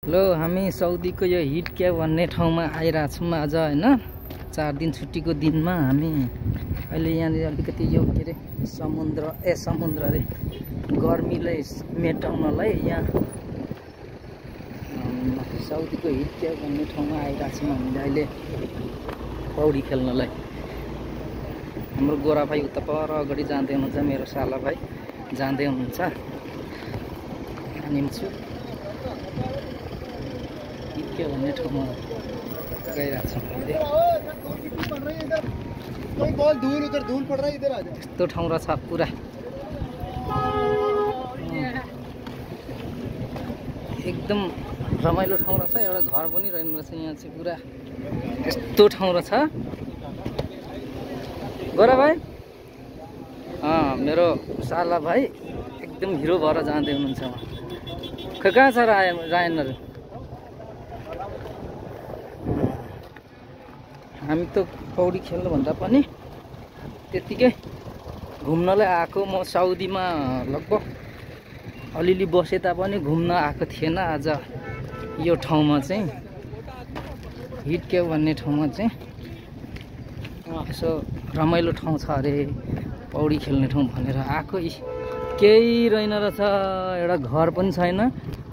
Hello, हामी साउदीको यो hit cab भन्ने ठाउँमा आइरहेको छौँ आज हैन। 4 दिन छुट्टीको दिनमा हामी अहिले यहाँनिर अलिकति यो के अरे समुद्र अरे गर्मीलाई मेटाउनलाई यहाँ साउदीको हिट क्याब भन्ने ठाउँमा आइरहेको छौँ हामीले अहिले पौडी खेल्नलाई। हाम्रो गोरा भाइ उता पर अगाडि जाँदै हुनुहुन्छ, मेरो साला भाइ जाँदै हुनुहुन्छ। निम्छु के भन्ने ठाउँमा गइरहेको छौँ अहिले। यस्तो ठाउँ रहेछ पुरा, एकदम रमाइलो ठाउँ रहेछ। एउटा घर पनि रहेन रहेछ यहाँ चाहिँ, पुरा यस्तो ठाउँ रहेछ। गोरा भाइ मेरो साला भाइ एकदम हिरो भएर जाँदै हुनुहुन्छ। खै कहाँ छ रायनहरू? हामी त पौडी खेल्नुभन्दा पनि त्यतिकै घुम्नलाई आएको। म साउदीमा लगभग अलिअलि बसे तापनि घुम्न आएको थिएन। आज यो ठाउँमा चाहिँ हिट क्याब भन्ने ठाउँमा चाहिँ यसो रमाइलो ठाउँ छ अरे, पौडी खेल्ने ठाउँ भनेर आएको। केही रहेन रहेछ, एउटा घर पनि छैन,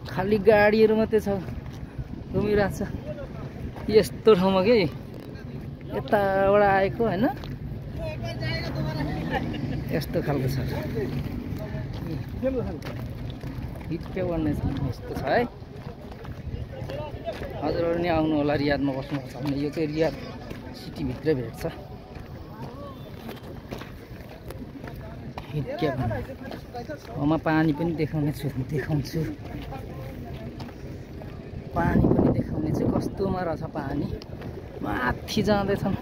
खालि गाडीहरू मात्रै छ घुमिरहेछ। यस्तो ठाउँमा के यताबाट आएको हैन, यस्तो खालको छ। हिट क्याब भन्ने यस्तो छ है। हजुरहरू नि आउनु होला रियादमा बस्नुहुन्छ भने। यो चाहिँ रियाद सिटीभित्रै भेट्छ हिट क्याब। म पानी पनि देखाउँछु। पानी पनि देखाउने छु कस्तोमा रहेछ पानी। माथि जाँदैछन्।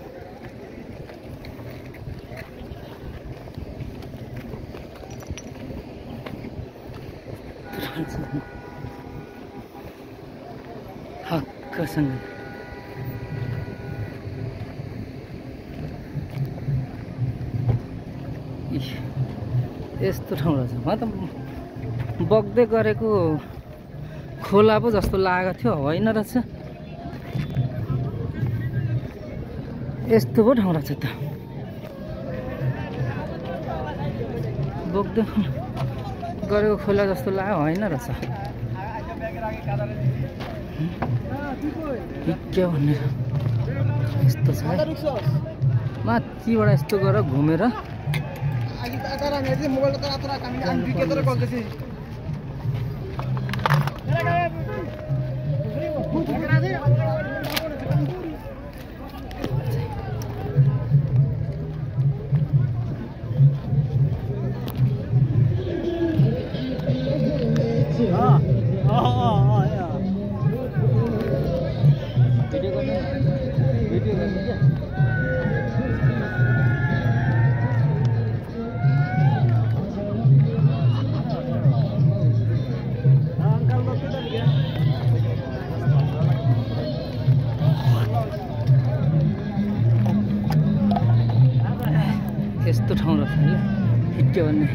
हक्कसँग यस्तो ठाउँ रहेछ। म त बग्दै गरेको खोला पो जस्तो लागेको थियो, होइन रहेछ। यस्तो पो ठाउँ रहेछ त, बग्दै गरेको खोला जस्तो लाग्यो, होइन रहेछ। के भन्ने यस्तो छ माथिबाट यस्तो गरेर घुमेर यस्तो ठाउँ रहेछ हिट क्याब भन्ने।